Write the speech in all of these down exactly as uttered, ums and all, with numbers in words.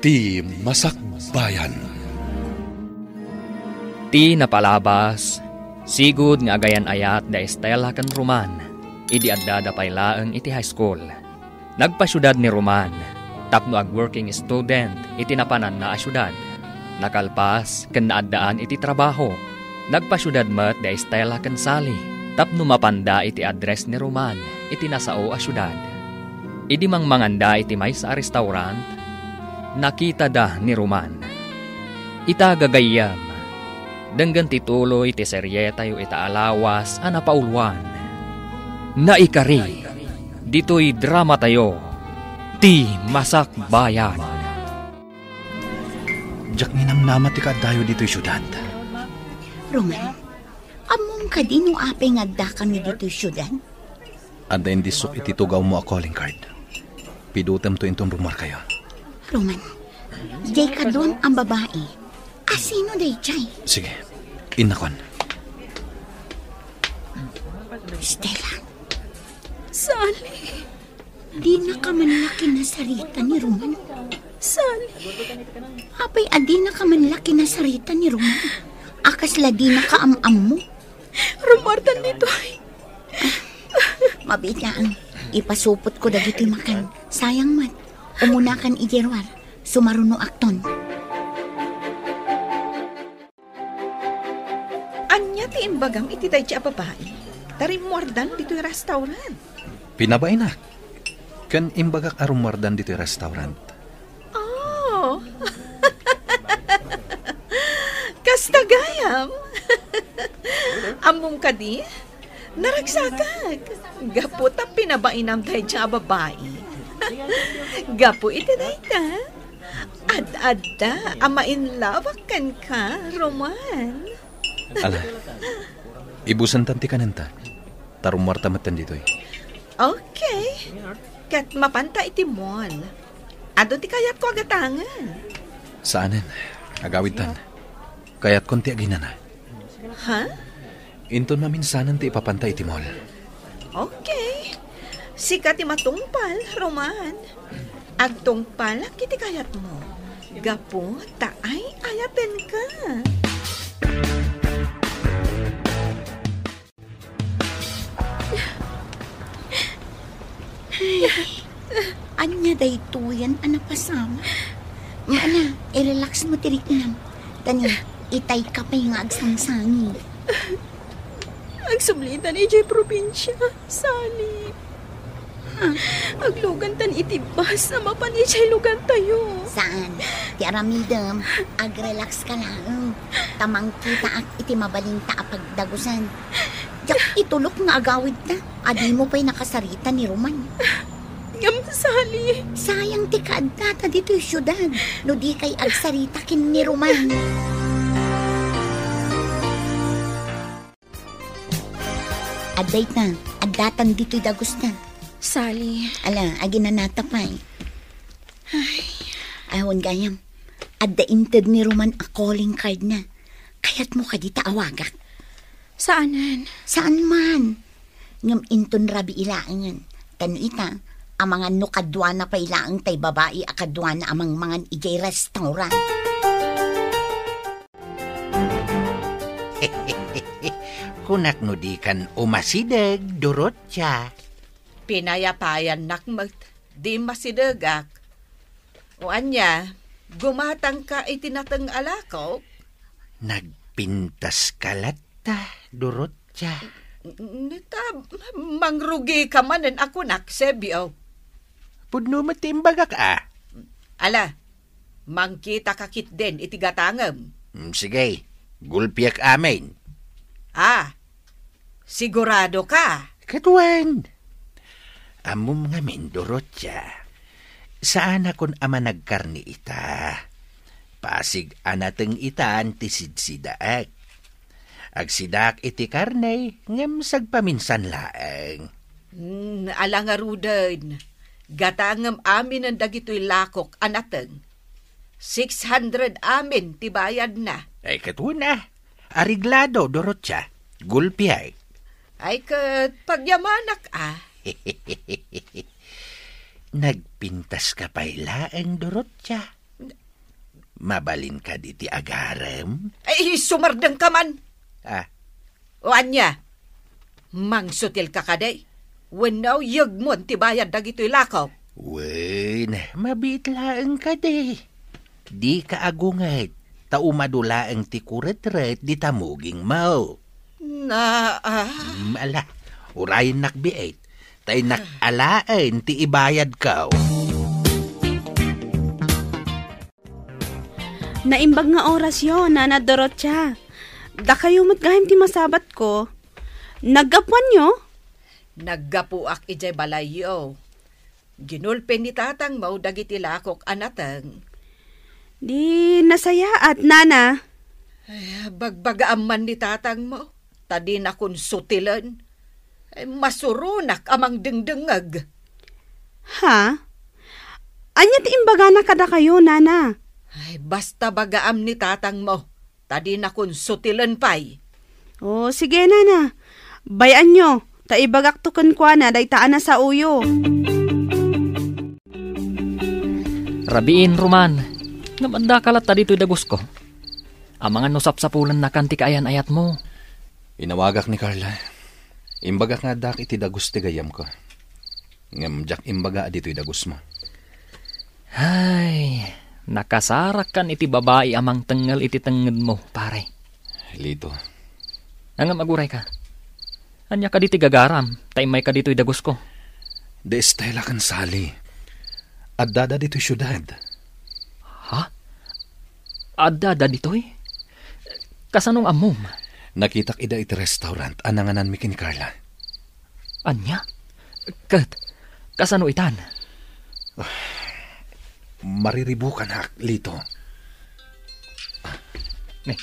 Ti Masakbayan. Ti napalabas, sigud nga agayan-ayat da Estela ken Roman, idi addada pay laeng iti high school. Nagpasiudad ni Roman tapno ag-working student iti napananna a siudad. Nakalpas ken naaddaan iti trabaho. Nagpasiudad met da Estela ken Sally tapno mapanda iti address ni Roman iti nasao a siudad. Idi mangmanganda iti maysa a restaurant, nakitada ni Roman. Ita gagayyem, denggen ti tuloy ti serietayo ita a lawas a napauluan. Naikari, ditoy dramatayo, Ti Masakbayan. Diak ninamnama ti kaaddayo ditoy siudad. Roman, ammom kadi no apay nga addakami ditoy siudad? Adda indisso iti tugawmo a calling card. Pidutemto inton rummuarkayo. Roman, diay kaduam a babai. Asino daydiay? Sige, innakon. Stella. Sally. Dinaka man la kinasarita ni Roman. Sally. Apay a dinaka man la kinasarita ni Roman? A kasla dinaka am-ammo? Rummuartan ditoy. Mabiit laeng. Ipasupotko dagitoy makan. Sayang met. Umunakan idiay ruar. Sumarunoakton. Ania ti imbagam iti daydiay a babai? Ta rimmuardan ditoy restaurant. Pinabainak. Ken imbagak a rummuardan ditoy restaurant. Oh. Kasta gayam. Ammom kadi? Naragsakak. Gapu ta pinabainam daydiay a babai. Gapu iti dayta, ad-adda a ma-in love-ak kenka, Roman. Ala, ibusantan ti kanenta. Ta rummuarta metten ditoy. Okay. Ket mapanta iti mall. Adu ti kayatko a gatangen. Saanen. Agawidtan. Kayatkon ti aginana. Ha? Inton maminsanan ti ipapanta iti mall. Okay. Sika ti matungpal, Roman. Agtungpalak iti kayatmo. Gapu ta ay-ayatenka. Ay, ania daytoyen a napasamak? Mana, i-relax mo ti riknam. Tani, itay ka pay nga agsangsangi. Agsublitan idiay probinsia, Sally. Ha? Aglugantan iti bus a mapan idiay lugartayo. Saan? Ti aramidem, agrelax ka laeng. Ta mangkitaak iti mabalinta a pagdagusan. Diak itulok nga agawidta. A dimo pay nakasarita ni Roman. Ngem, Sally. Sayang ti kaaddata ditoy siudad no di kay agsarita ken ni Roman. Adda ita, addatan ditoy dagusta. Sally. Ala, aginanata pay. Ay. Awan gayam. Adda inted ni Roman a calling card na. Kayatmo kadi ta awagak? Saanen. Saan man. Ngem inton rabii laengen. Tano ita, amangan no kaduana pay laeng tay babai a kaduana a mangmangan idiay restaurant. Kunak no dikan umasideg, Dorotia. Pinayapayannak met, di masidegak. O ania, gumatangka iti nateng a lakok? Nagpintaska latta, Dorotia. N-, ta, mangrugika manen a kunak, Sebio. Pudno met ti imbagak, a. Ala, mangkitaka ketdin iti gatangem. Mm, sige, gulpiek amin. A, sigurado ka? Ket wen. Ammom ngamin, Dorotia. Saanakon a managkarne ita. Pasig a nateng itan ti sidsidaek. Agsidaak iti karne, ngem sagpaminsan laeng. Hmm, ala ngaruden. Gatangem aminen dagitoy lakok a nateng. Six hundred amin ti bayadna. Ay, ket wen a. Areglado, Dorotia. Gulpiek. Ay, ket pagyamanak, a. Nagpintaska pay laeng, Dorotia. Mabalin kadi ti agarem? Ay, sumardengka man. Ah. O ania? Mangsutilka kadi? Wenno yegmon ti bayad dagitoy lakok? Wen, mabiit laeng kadi. Dika agunget, ta umadu laeng ti kuretret di tamugingmo. Na, ah. Hmm, ala, urayennak biit, ta innak alaen ti ibayadko. Naimbag nga orasyo, Nana Dorothea. Dakayo met gayam ti masabatko. Naggapuanyo? Naggapuak idiay balayyo. Ginulpi ni tatangmo dagiti lakok a nateng. Di nasayaat, Nana. Ay, bagbagaam man ni tatangmo, ta dinakon sutilen. Ay, masuronak a mangdengdengngeg. Ha? Ania ti imbagana kadakayo, Nana? Ay, basta bagaam ni tatangmo, ta dinakon sutilen pay. O, sige, Nana. Bay-anyo, ta ibagakto kenkuana dayta a nasaoyo. Rabiin, Roman. Ngem addaka latta ditoy dagusko. Amangan no sapsapulennakan ti kaayan-ayatmo. Inawagak ni Carla. Imbagak nga addak iti dagus ti gayyemko. Ngem diak imbaga a ditoy dagusmo. Ay, nakasarakkan iti babai a mangtengngel iti tengngedmo, pare. Lito. Ngem agurayka. Ania kadi ti gagaram, ta immayka ditoy dagusko? Di Estela ken Sally. Addada ditoy siudad. Ha? Addada ditoy? Kasano nga ammom? Nakitak ida iti restaurant a nangananmi ken Carla. Ania? Ket, kasano itan? Mariribukanak, Lito. Ne.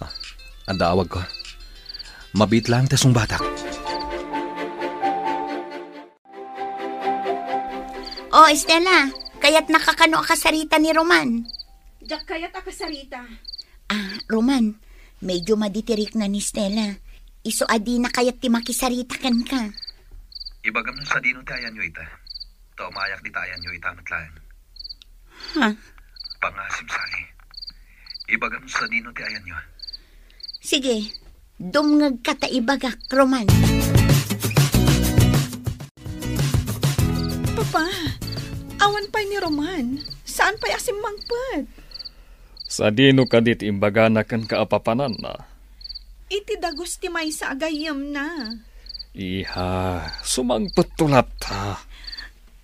Ah, adda awagko. Mabiit laeng ta sungbatak. O, Estela, kayatnaka kano a kasarita ni Roman? Diak kayat a kasarita. Ah, Roman, medyo madi ti rikna ni Estela. Isu a dina kayat ti makisarita kenka. Ibagam no sadino ti ayanyo ita. Ta umayak dita ayanyo ita met laeng. Ha? Pangasim, Sally. Ibagam no sadino ti ayanyo. Sige, dumngegka ta ibagak, Roman. Papa, awan pay ni Roman. Saan pay a simmangpet? Sadino kadi ti imbagana kenka a papananna? Iti dagus ti maysa a gayyemna. Iha, sumangpetto latta.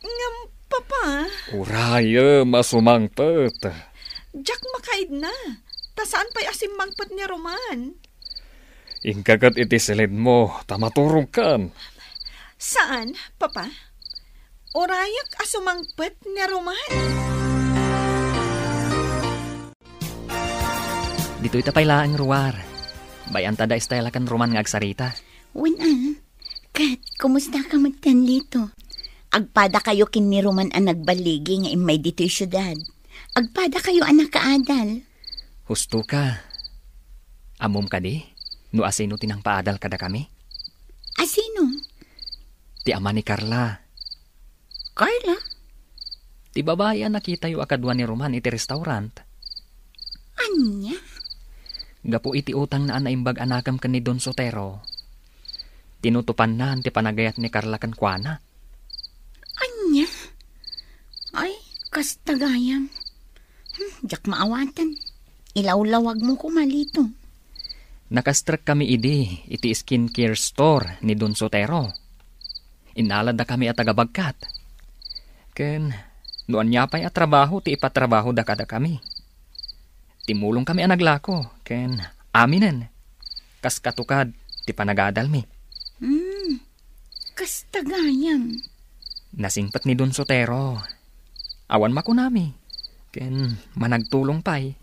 Ngem, Papa? Urayem a sumangpet. Diak makaidna, ta saan pay a simmangpet ni Roman. Inka ket iti siledmo, ta maturogkan. Saan, Papa? Urayek a sumangpet ni Roman. Ditoy ta pay laeng ruar. Bay-anta da Estela ken Roman nga agsarita. Wen a. Ket, kumustaka metten, Lito? Agpadakayo ken ni Roman a nagballigi nga immay ditoy siudad. Agpadakayo a nakaadal. Husto ka. Ammom kadi no asino ti nangpaadal kadakami? Asino? Ti ama ni Carla. Carla? Ti babai a nakitayo a kadua ni Roman iti restaurant. Ania? Gapu iti utangna a naimbag a nakem ken ni Don Sotero, tinutopanna ti panagayat ni Carla kenkuana. Ania? Ay, kasta gayam. Hmm, diak maawaten. Ilawlawagmo koma, Lito. Nakastrekkami idi iti skincare store ni Don Sotero. Innaladakami a taga-bagkat. Ken no ania pay a trabaho ti ipatrabahoda kadakami. Timmulongkami a naglako ken aminen. Kas katukad ti panagadalmi. Hmm, kasta gayam. Nasingpet ni Don Sotero. Awan makunami. Ken managtulong pay.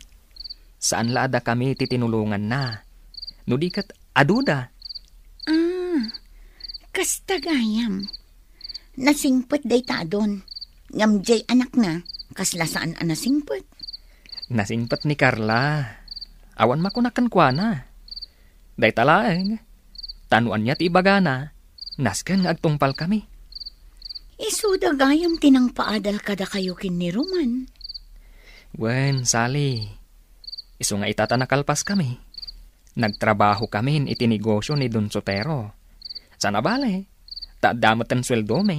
Saan la a dakami ti tinulonganna. No di ket aduda. Ah, kasta gayam. Nasingpet dayta a Don. Ngem diay anakna, kasla saan a nasingpet? Nasingpet ni Carla. Awan makuna kenkuana. Dayta laeng. Ta no ania ti ibagana, nasken nga agtungpalkami. Isuda gayam ti nangpaadal kadakayo ken ni Roman. Wen, Sally, isu nga ita ta nakalpaskami. Nagtrabahokamin iti negosio ni Don Sotero. Saan a bale, ta adda metten sueldomi.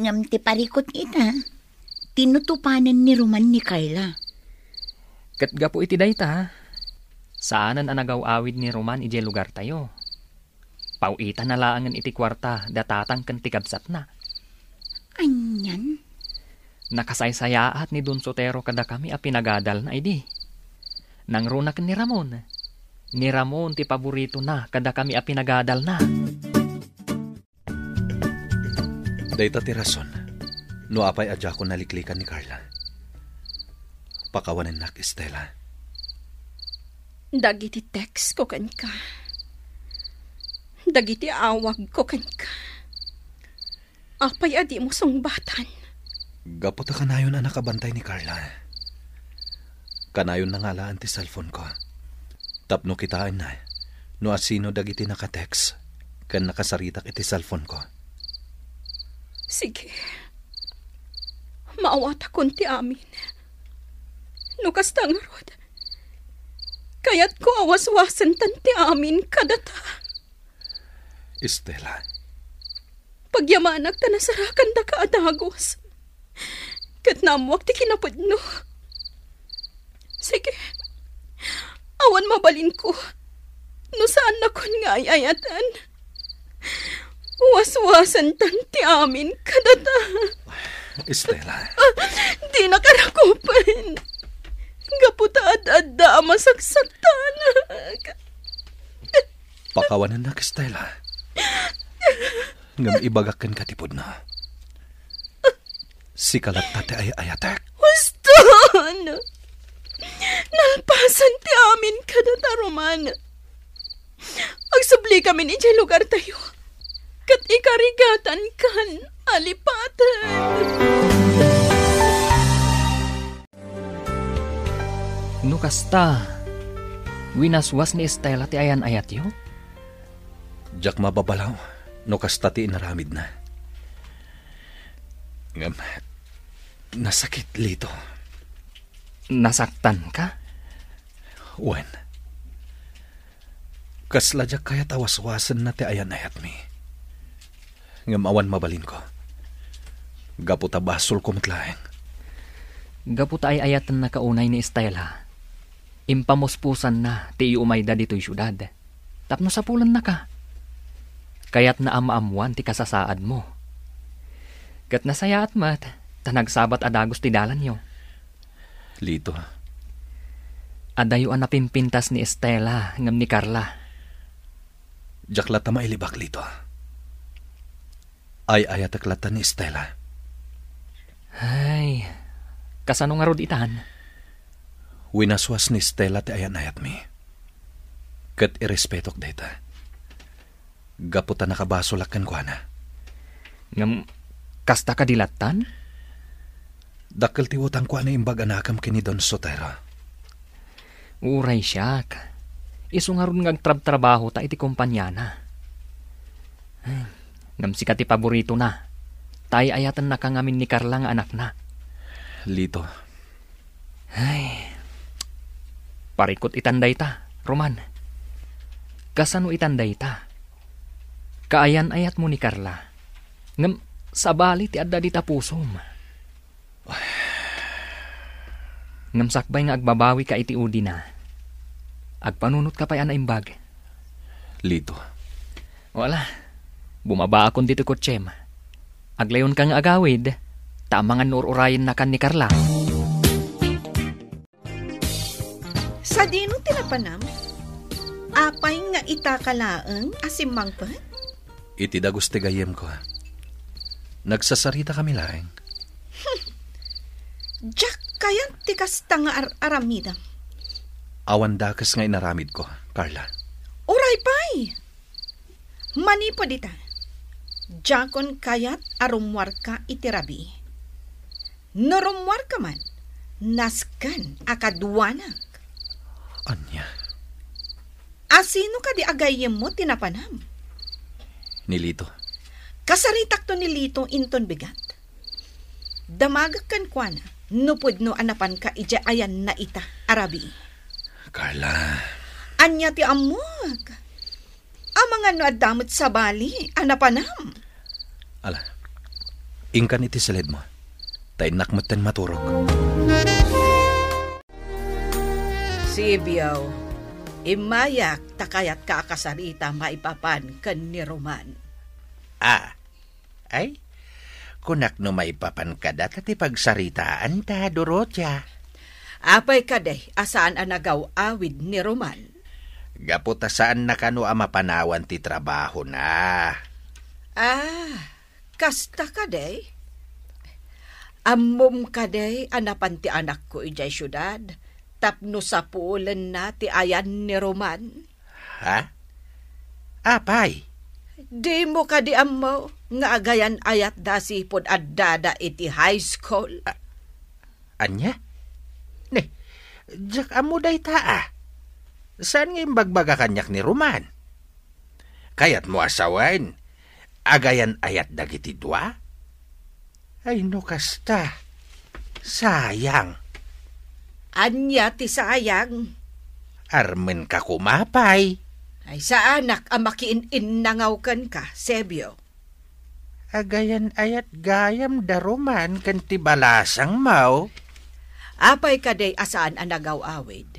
Ngem ti parikut ita, tinutupanen ni Roman ni Carla. Ket gapu iti dayta, saanen a nagaw-awid ni Roman idiay lugartayo. Paw-itana laengen iti kuarta da tatang ken ti kabsatna. Anian? Nakasaysayaat ni Don Sotero kadakami a pinagadalna idi. Nangruna ken ni Ramon. Ni Ramon ti paboritona kadakami a pinagadalna. Dayta ti rason no apay a diakon naliklikan ni Carla. Pakawanennak, Estela. Dagiti text ko kenka. Dagiti awag ko kenka. Apay a dimo sungbatan? Gapu ta kanayon a nakabantay ni Carla. Kanayon na nga alaen ti cellphone ko. Tapno kitaenna no asino dagiti naka-text ken nakasaritak iti cellphone ko. Sige. Maawatakon ti amin. No kasta ngarud, kayatko a waswasentan ti amin kadata. Estela. Pagyamanak ta nasarakandaka a dagus. Ket naammoak ti kinapudno. Sige. Awan mabalinko. No saannakon nga ay-ayaten. Waswasentan ti amin kadata. Estela. Dinaka rakupen. Gapu ta ad-adda a masaksaktanak. Pakawanennak, Estela. Ngem ibagak kenka ti pudno. Sika latta ti ay-ayatek. Huston! Nalpasan ti amin kadata, Roman. Agsubli kamin idiay lugartayo. Ket ikarigatan kan alipaten. No kasta, winaswas ni Estela ti ayan-ayatyo? Diak mababalaw no kasta ti inaramidna. Ngem, nasakit, Lito. Nasaktanka? Wen. Kasla diak kayat a waswasenna ti ayan-ayatmi. Ngem awan mabalinko. Gapu ta basolko met laeng. Gapu ta ay-ayatennaka unay ni Estela, impamuspusanna ti iyumayda ditoy siudad. Tapno sapulennaka. Kayatna a maammoan ti kasasaadmo. Ket nasayaat met ta nagsabat a dagus ti dalanyo. Lito. Adayo a napimpintas ni Estela ngem ni Carla. Diak latta mailibak, Lito. Ay-ayatek latta ni Estela. Ay, kasano ngarud itan? Winaswas ni Estela ti ayan-ayatmi. Ket irespetok dayta. Gapu ta nakabasolak kenkuana. Ngem, kasta kadi lattan? Dakkel ti utangko a naimbag a nakem ken ni Don Sotero. Uray siak. Isu ngarud nga agtrabtrabaho ta iti kompaniana. Ay, ngem sika ti paboritona. Ta ay-ayatennaka ngamin ni Carla nga anakna. Lito. Ay. Parikut itan dayta, Roman. Kasano itan dayta? Kaayan-ayatmo ni Carla. Ngem sabali ti adda dita pusom. Ngem sakbay nga agbabawika iti udina, agpanunotka pay a naimbag. Lito. Wala. Bumabaakon ditoy kotsem. Aglayonka nga agawid, ta amangan no ur-urayennakan ni Carla. Sadino ti napanam? Apay nga itaka laeng a simmangpet? Iti dagus ti gayyemko. Nagsasaritakami laeng. Diak kayat ti kasta nga ar-aramidem. Awan dakes nga inaramidko, Carla. Uray pay! Manipud ita, diakon kayat a rummuarka iti rabii. No rummuarka man, nasken a kaduanak. Ania? Asino kadi a gayyemmo ti napanam? Ni Lito. Kasaritakto ni Lito inton bigat. Damagek kenkuana, no pudno a napanka idiay ayanna ita a rabii. Carla. Ania ti ammok? Amangan no adda met sabali a napanam. Ala, inkan iti silidmo. Ta innak metten maturog. Sibio, immayak ta kayatka a kasarita maipapan ken ni Roman. Ah, ay, kunak no maipapan kada ta ti pagsaritaanta, Dorotia. Apay kadi a saan a nagaw-awid ni Roman? Gapu ta saanna kano a mapanawan ti trabahona. Ah, kasta kadi? Ammom kadi a napan ti anakko idiay siudad tapno sapulenna ti ayan ni Roman? Ha? Apay? Dimo kadi ammo nga agayan-ayatda sipud addada iti high school? A-, ania? Ne, diak ammo dayta a. Saan nga imbagbaga kaniak ni Roman? Kayatmo a sawen, agayan-ayat dagiti dua? Ay, no kasta, sayang. Ania ti sayang? Armenka koma pay. Ay, saanak a makiin-innangaw kenka, Sebio. Agayan-ayat gayam da Roman ken ti balasangmo. Apay kadi a saan a nagaw-awid?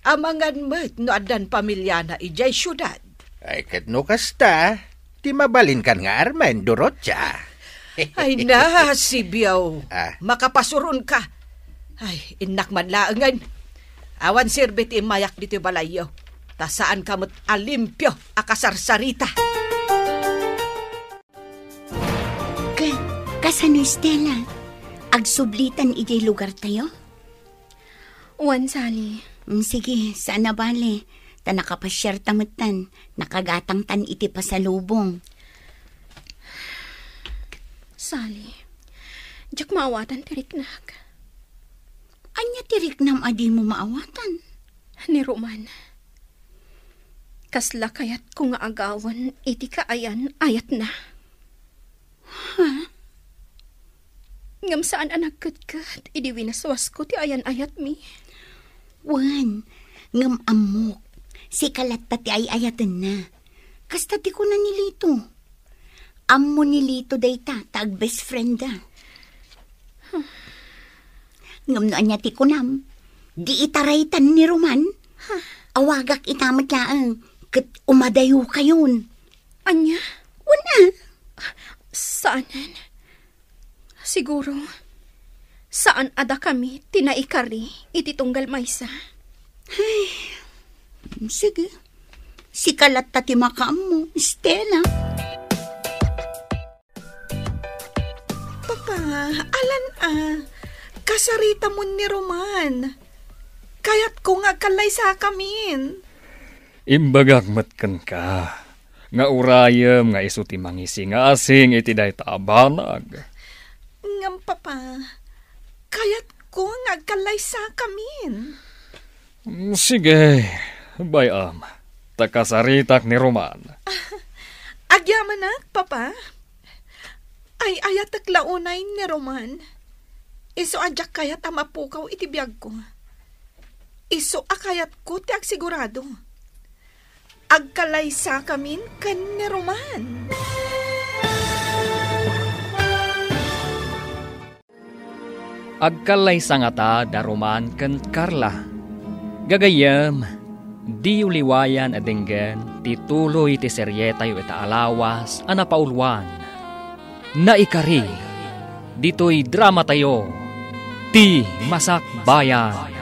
Amangan met no addan pamiliana idiay siudad. Ay, ket no kasta, ti mabalinkan nga armen, Dorotia. Ay na, Sibio. Ah. Makapasuronka. Ay, innak man laengen. Awan serbi ti immayak ditoy balayyo. Ta saanka met a limpio a kasarsarita. Ka-, kasano, Stella? Agsublitan idiay lugartayo? Wen, Sally. Mm, sige, saan a bale. Ta nakapasiarta metten, nakagatangtan iti pasalubong. Sally, diak maawatan ti riknak. Ania ti riknam a dimo maawatan? Ni Roman. Kasla kayatko nga agawen iti kaayan-ayatna. Ha? Ngem saan a nagketket idi winaswasko ti ayan-ayatmi. Wen, ngem ammok, sika latta ti ay-ayatenna. Kasta ti kuna ni Lito. Ammo ni Lito dayta ta ag-best friend da. Ngem no ania ti kunam, di itaraytan ni Roman. Awagak ita met laeng, ket umadayokayon. Ania? Wen a. Saanen. Siguro, saan a dakami ti naikari iti tunggal maysa. Ay, sige. Sika latta ti makaammo, Stella. Papa, alan a, kasaritamon ni Roman. Kayatko nga agkallaysakamin. Imbagak met kenka nga urayem nga isu ti mangisingasing iti dayta a banag. Ngem, Papa, kayatko nga agkallaysakamin. Mm, sige, bay-am, ta kasaritak ni Roman. Agyamanak, Papa. Ay-ayatek la unay ni Roman. Isu a diak kayat a mapukaw iti biagko. Isu a kayatko ti agsigurado. Agkallaysakamin ken ni Roman. Agkallaysa ngata da Roman ken Carla. Gagayyem, diyo liwayan a denggen ti tuloy ti serietayo ita a lawas a napauluan. Naikari ditoy dramatayo, Ti Masakbayan.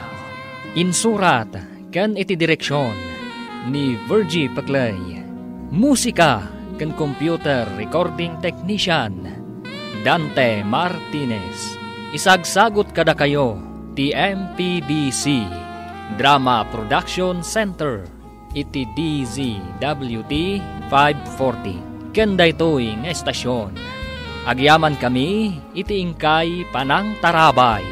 Insurat ken iti direksion ni Virgie Peclay. Musika ken computer recording technician, Dante Martinez. Isagsagut kadakayo ti M P B C Drama Production Center iti D Z W T five forty. Ken daytoy nga estasion, agyamankami iti inkay panangtarabay.